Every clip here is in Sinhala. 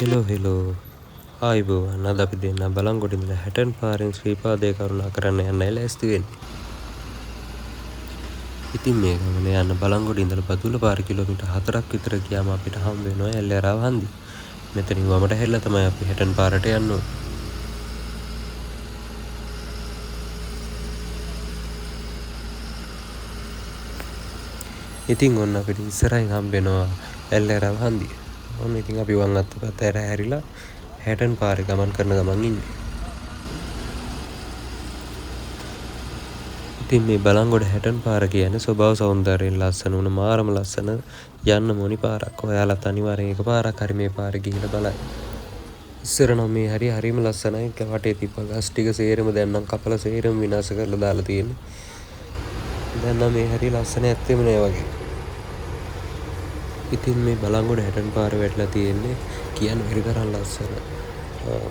හෙලෝ හෙලෝ, ආයුබෝවන්. අද අපි දෙන්න බලංගොඩ ඉඳලා හැටන් පාරෙන් ශ්‍රීපාදය කරුණා කරන්න යන්නයි ලෑස්ති වෙන්නේ. ඉතින් මේ ගමන යන්න බලංගොඩ ඉඳලා බදුල්ල පාර කිලෝමීටර් 4ක් විතර ගියාම අපිට හම්බ වෙනවා ඇල්ලේරාව හන්දිය. මෙතනින් වමට හැරිලා තමයි අපි හැටන් පාරට යන්න ඕනේ. ඉතින් ඔන්න අපිට ඉස්සරහින් හම්බ වෙනවා ඇල්ලේරාව හන්දිය. ඔන්න ඉතින් අපි වම් අත පැත්තට හැරිලා හැටන් පාරේ ගමන් කරන ගමන් ඉන්නේ. ඉතින් මේ බලංගොඩ හැටන් පාර කියන්නේ ස්වභාව සෞන්දර්යයෙන් ලස්සන වුණ මාරම ලස්සන යන්න මොනි පාරක්. ඔයාලත් අනිවාර්යෙන් එක පාරක් හරි මේ පාරේ ගිහිල්ලා බලන්න. ඉස්සර නම් මේ හරිය හරිම ලස්සනයි. වටේ තිබ්බ ගස් ටික සේරම දැන් නම් කපලා සේරම විනාශ කරලා දාලා තියෙන්නේ. දැන් නම් මේ හරිය ලස්සන ඇත්තෙම නෑ වගේ. ඉතින් මේ බලංගොඩ හැටන් පාර වැටලා තියෙන්නේ කියන්න බැරි තරම් ලස්සන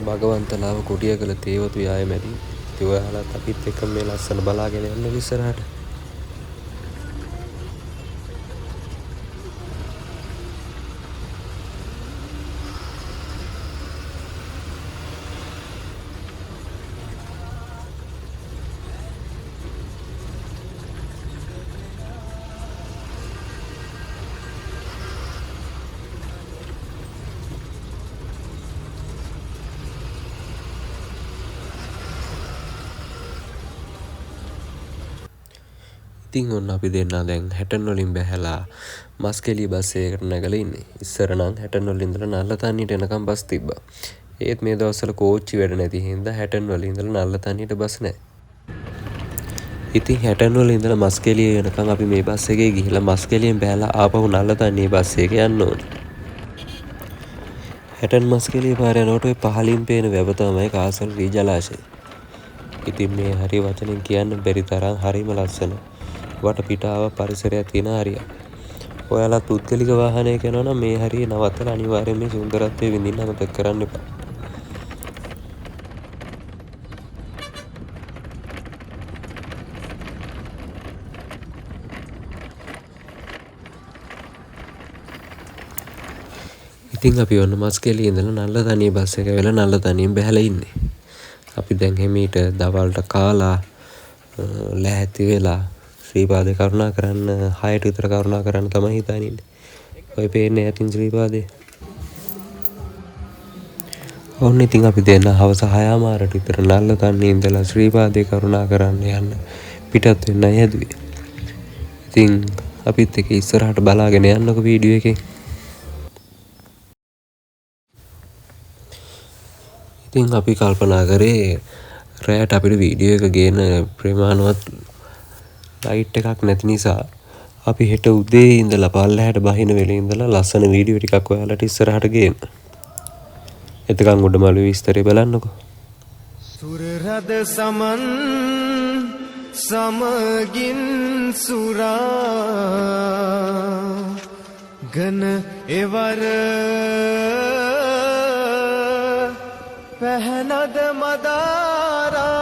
භගවන්තලාව කුටියකල තේවතු යාය මැදින්. ඉතින් ඔයාලත් අපිත් එක්ක මේ ලස්සන බලාගෙන යන්න ඉස්සරහට. ඉතින් ඔන්න අපි දෙන්නා දැන් හැටන් වලින් බැහැලා මස්කෙලිය බස් එකකට නැගලා ඉන්නේ. ඉස්සර නම් හැටන් වලින් ඉඳලා නල්ලතන්නියට එනකම් බස් තිබ්බා. ඒත් මේ දවස්වල කෝච්චි වැඩ නැති හින්දා හැටන් වලින් ඉඳලා නල්ලතන්නියට බස් නෑ. ඉතින් හැටන් වල ඉඳලා මස්කෙලිය වෙනකම් අපි මේ බස් එකේ ගිහිල්ලා මස්කෙලියෙන් බැහැලා ආපහු නල්ලතන්නියේ බස් එක යන්න ඕනේ. හැටන් මස්කෙලිය පාර යනකොට ඔය පහලින් පේන වැව තමයි කාසල් වී ජලාශය. ඉතින් මේ හරිය වචනෙන් කියන්න බැරි තරම් හරිම ලස්සන වටපිටාව පරිසරයක් තියෙන හරියක්. ඔයාලත් පුද්ගලික වාහනයක යනවා නම් මේ හරිය නවත්තලා අනිවාර්යයෙන් මේ සුන්දරත්වය විඳින්න අමතක කරන්න එපා. ඉතින් අපි ඔන්න මස්කෙලිය ඉඳලා නල්ලතනිය බස් එක වෙලා නල්ලතනියෙන් බැහැලා ඉන්නේ. අපි දැන් හිමීට දවල්ට කාලා ලෑස්ති වෙලා ශ්‍රීපාදේ කරුණා කරන්න 6ට විතර කරුණා කරන්න තමයි හිතාගෙන ඉන්නේ. ඔය පේන්නේ ඈතින් ශ්‍රීපාදේ. ඔන්න ඉතින් අපි දෙන්න හවස 6:00 විතර නල්ලතනියේ ඉඳලා ශ්‍රීපාදේ කරුණා කරන්න යන්න පිටත් වෙන්නයි හැදුවේ. ඉතින් අපිත් එක්ක ඉස්සරහට බලාගෙන යන්නකෝ වීඩියෝ එකේ. ඉතින් අපි කල්පනා කරේ රෑට අපිට වීඩියෝ එක ගේන ප්‍රමාණවත් ලයිට් එකක් නැති නිසා අපි හෙට උදේ ඉඳලා පල්ලෙහාට බහින වෙලේ ඉඳලා ලස්සන වීඩියෝ ටිකක් ඔයාලට ඉස්සරහට ගේන්න. එතකන් උඩමළුවේ විස්තරේ බලන්නකෝ. සුර රද සමන් සමගින් සුරා ගන එවර පැහැනද මදාරා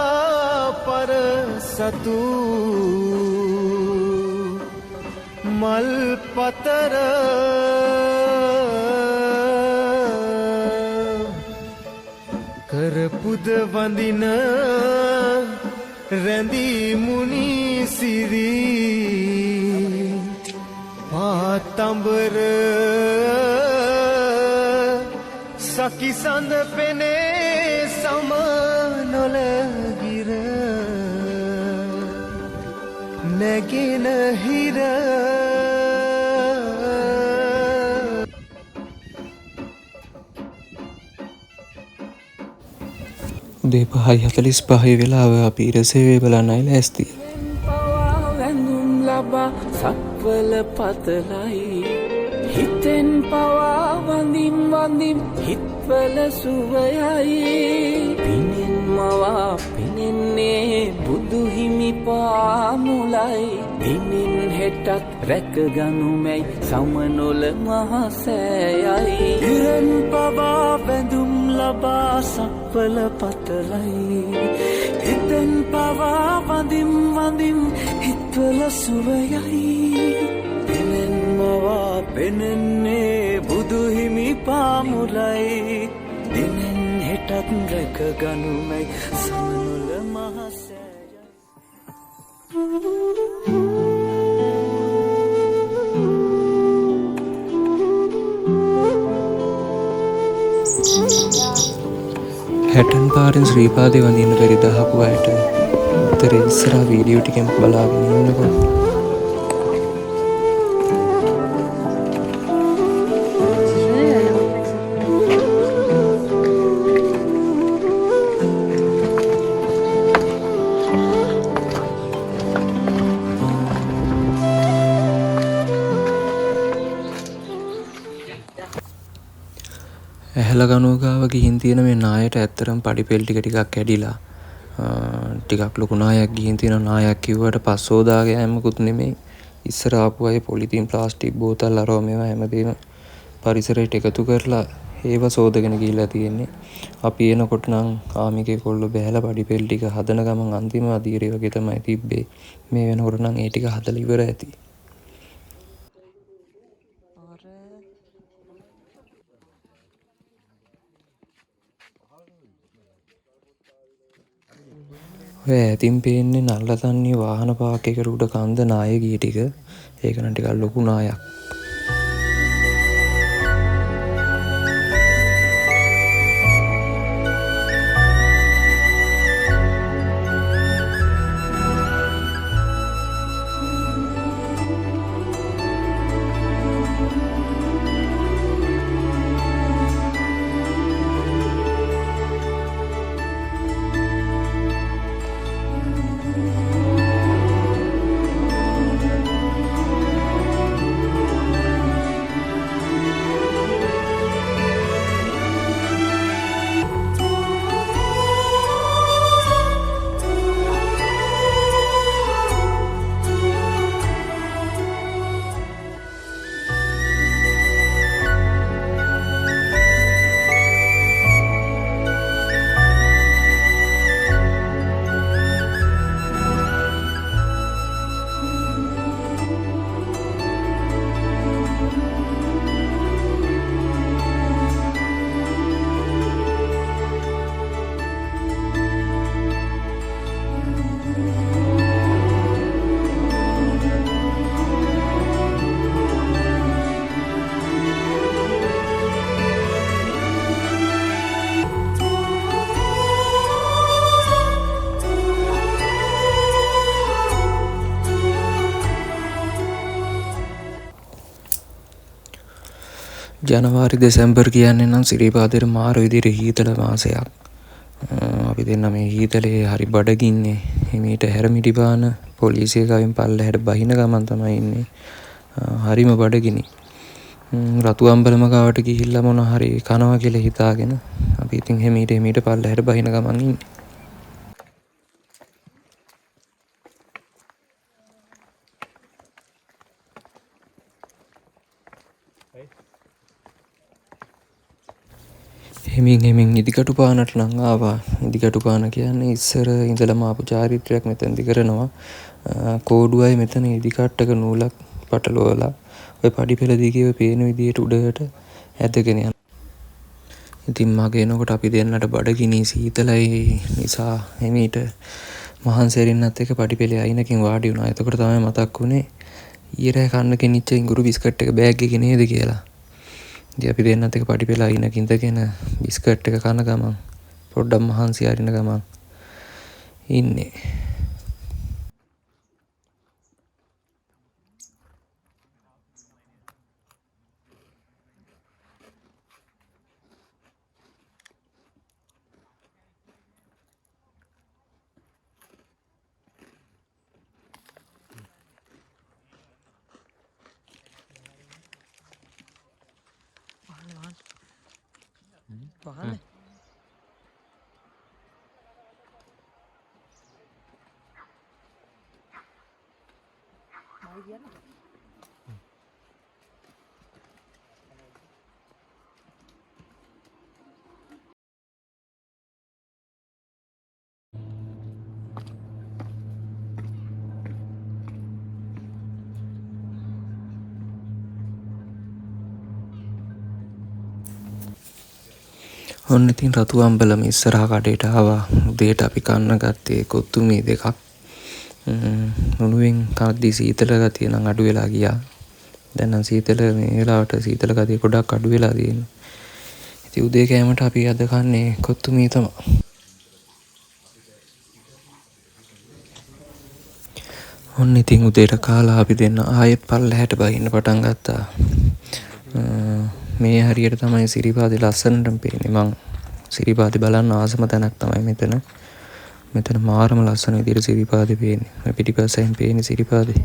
පර සතු මල් පතර කර පුද වඳින රැඳී මුනි සිරි පාතඹර සකි සඳ පෙනේ සම නොලගිර නැගෙන හිර. උදේ 5:45 වෙලාව අපි ඉර සේවය බලන්නයි ලෑස්ති. පවා වැඳුම් ලබා සක්වල පතලයි හිතෙන් පවා වඳින් වඳින් හිත්වල සුවයයි පිනෙන් මවා පිනෙන්නේ බුදු හිමි පාමුලයි දිනින් හෙටත් රැකගනු මැයි සමනොල මහසෑයයි ඉරෙන් පවා වැඳුම් ලබා සක්වල පතලයි හිතෙන් පවා වඳින් වඳින් හිත්වල සුවයයි පිනෙන් මවා පෙනෙන්නේ බුදු හිමි මුලයි දිනෙන් හෙටත් රැක ගනුමයි සමනුල මහසෑය. හැටන් පාරෙන් ශ්‍රීපාදේ වඳින්න බැරි දහපු අයට උත්තරේ ඉස්සරහා වීඩියෝ ටිකෙන් බලාගෙන ඉන්නකෝ. ඇහැල ගනුව ගාව ගිහින් තියෙන මේ නායට ඇත්තටම පඩි පෙළ ටික ටිකක් කැඩිලා. ටිකක් ලොකු නායක් ගිහින් තියෙනවා. නායක් කිව්වට පස් හොදාගෙන යෑමකුත් නෙමෙයි. ඉස්සර ආපු අය පොලිතීන් ප්ලාස්ටික් බෝතල් අරව මේවා හැමදේම පරිසරයට එකතු කරලා ඒව සෝදගෙන ගිහිල්ලා තියෙන්නේ. අපි එනකොට නම් ආමිකේ කොල්ලෝ බැහැලා පඩි පෙළ ටික හදන ගමන් අන්තිම අදියරේ වගේ තමයි තිබ්බේ. මේ වෙනකොට නම් ඒ ටික හදලා ඉවර ඇති. ඔය ඈතින් පේන්නේ නල්ලතන්නිය වාහන පාක් එකට උඩ කන්ද නාය ගිය ටික. ඒක නම් ටිකක් ලොකු නායක්. ජනවාරි දෙසැම්බර් කියන්නේ නම් සිරිපාදේට මාර විදිහට හීතල මාසයක්. අපි දෙන්න මේ හීතලේ හරි බඩගින්නේ. හිමීට හැරමිටි පාන පොලිසිය ගාවින් පල්ලෙහාට බහින ගමන් තමයි ඉන්නේ. හරිම බඩගිනි. රතු අම්බලම ගාවට ගිහිල්ලා මොන හරි කනවා කියලා හිතාගෙන අපි ඉතින් හිමීට හිමීට පල්ලෙහාට බහින ගමන් ඉන්නේ. හෙමින් හෙමින් ඉදිකටු පානට නම් ආවා. ඉදිකටු පාන කියන්නේ ඉස්සර ඉඳලම ආපු චාරිත්‍රයක් මෙතනදි කරනවා. කෝඩුවයි මෙතන ඉදිකට්ටක නූලක් පටලවලා ඔය පඩි පෙළ දිගේ ඔය පේන විදියට උඩට ඇදගෙන යනවා. ඉතින් මගේ එනකොට අපි දෙන්නට බඩගිනි සීතලයි නිසා හිමීට මහන්සි ඇරෙන්නත් එක පඩි පෙළේ අයිනකින් වාඩි වුණා. එතකොට තමයි මතක් වුණේ ඊයේ රෑ කන්න ගෙනිච්ච ඉඟුරු බිස්කට් එක බෑග් එකේ නේද කියලා. ඉතින් අපි දෙන්නත් එක පඩි පෙළ අයිනක ඉඳගෙන බිස්කට් එක කන ගමන් පොඩ්ඩක් මහන්සි අරින ගමන් ඉන්නේ. ඔන්න ඉතින් රතු අම්බලම ඉස්සරහා කඩේට ආවා. උදේට අපි කන්න ගත්තේ කොත්තු මී දෙකක්. උණුවෙන් කද්දි සීතල ගතිය නම් අඩු වෙලා ගියා. දැන් නම් සීතල මේ වෙලාවට සීතල ගතිය ගොඩක් අඩු වෙලා තියෙනවා. ඉතින් උදේ කෑමට අපි අද කන්නේ කොත්තු මී තමයි. ඔන්න ඉතින් උදේට කාලා අපි දෙන්න ආයෙත් පල්ලෙහාට බහින්න පටන් ගත්තා. මේ හරියට තමයි සිරිපාදේ ලස්සනටම පේන්නේ. මං සිරිපාදේ බලන්න ආසම තැනක් තමයි මෙතන. මෙතන මාරම ලස්සන විදියට සිරිපාදේ පේන්නේ. මේ පිටිපස්සෙන් පේන්නේ සිරිපාදේ.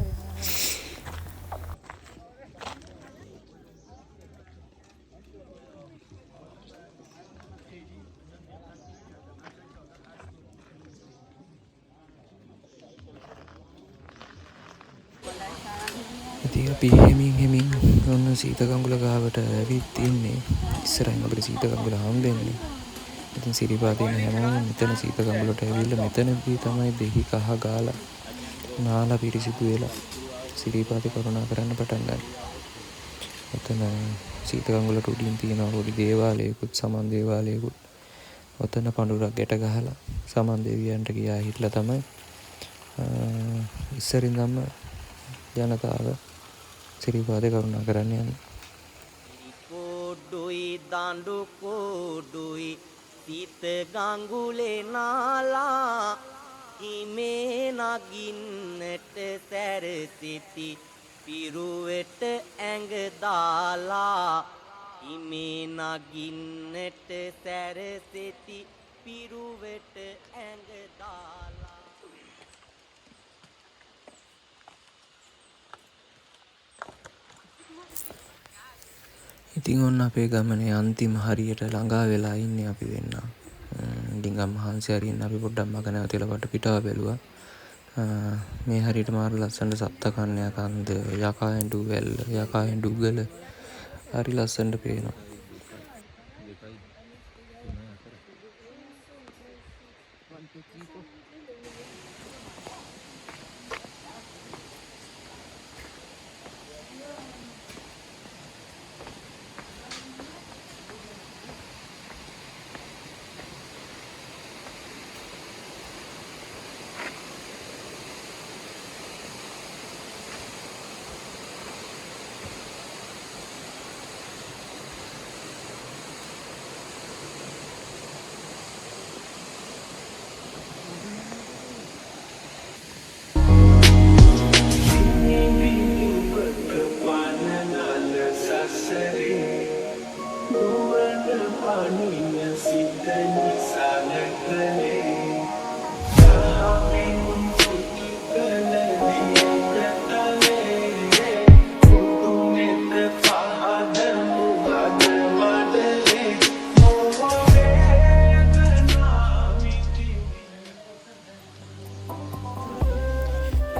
ඉතින් අපි හෙමින් හෙමින් ඔන්න සීත ගඟුල ගාවට ඇවිත් ඉන්නේ. ඉස්සරහින් අපිට සීත ගඟුල හම්බෙන්නේ. ඉතින් සිරිපාදේ ඉන්න හැමෝම මෙතන සීත ගඟුලට ඇවිල්ලා මෙතනදී තමයි දෙහි කහ ගාලා නාලා පිරිසිදු වෙලා සිරිපාදේ කරුණා කරන්න පටන් ගන්නේ. ඔතන සීත ගඟුලට උඩින් තියෙන පොඩි දේවාලයකුත් සමන් දේවාලයකුත්. ඔතන පඳුරක් ගැට ගහලා සමන් දෙවියන්ට ගියා හිටලා තමයි ඉස්සරින්දම ජනතාව සිරිපාදේ කරුණා කරන්න යන්නේ. කෝඩුයි දඬු කෝඩුයි සීත ගඟුලේ නාලා හිමේ නගින්නට සැරසිති පිරුවෙට ඇඟ දාලා හිමේ නගින්නට සැරසිති පිරුවෙට ඇඟ දාලා. ඉතින් ඔන්න අපේ ගමනේ අන්තිම හරියට ළඟා වෙලා ඉන්නේ අපි දෙන්නා. ඩිංගක් මහන්සි හරි ඉන්න අපි පොඩ්ඩක් මග නැවතිලා වට පිටාව බැලුවා. මේ හරියට මාර ලස්සනට සප්තකන්‍යා කන්ද, යකා ඇඬු වැල්ල, යකා ඇඬු ගල හරි ලස්සනට පේනවා.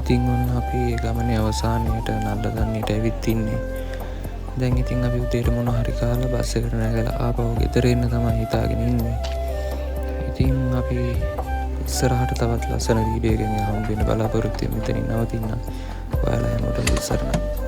ඉතින් ඔන්න අපි ඒ ගමනේ අවසානයේට නල්ලතන්නියට ඇවිත් ඉන්නේ. දැන් ඉතින් අපි උදේට මොන හරි කාලා බස් එකට නැගලා ආපහු ගෙදර එන්න තමයි හිතාගෙන ඉන්නේ. ඉතින් අපි ඉස්සරහට තවත් ලස්සන වීඩියෝ එකකින් හම්බ වෙන්න බලාපොරොත්තු වෙමු. මෙතනින් නවතින්න. ඔයාලා හැමෝටම සරණයි.